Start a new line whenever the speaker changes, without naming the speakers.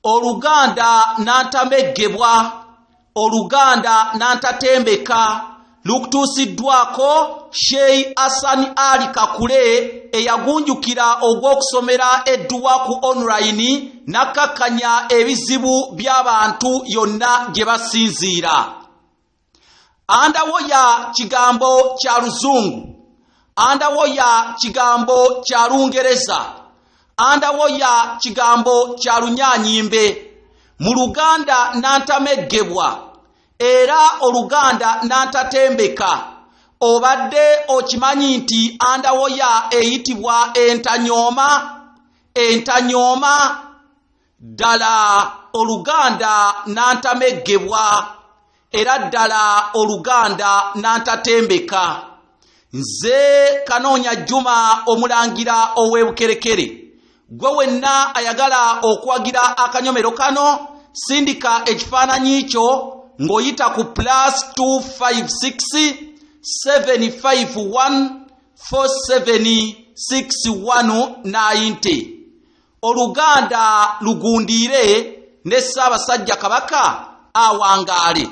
Oluganda nantameggebwa, Oluganda nantatembeka lukutuusiddwako Sheikh Hassan Ali Kakule eyagunjukira ogw'okusomera edduwa ku online n'akkakkanya ebizibu by'abantu yonna gye basinziira. Andawoya kigambo kya Luzungu, andawoya kigambo kya Lungereza, andawoya kigambo kya Lunyanyimbe. Mu Luganda nantameggebwa era Oluganda nantatembeka. Obadde okimanyi nti andawoya eyitibwa entanyooma? Entanyooma ddala Oluganda nantameggebwa era ddala Oluganda nantatembeka. Nze Kanoonya Juma, omulangira ow'ebukerekere. Gwe wenna ayagala okuwagira akanyomero kano, sindika ekifaananyi kyo ng'oyita ku +256 751 476190. Oluganda lugundiire ne Ssaabasajja Kabaka awangaale.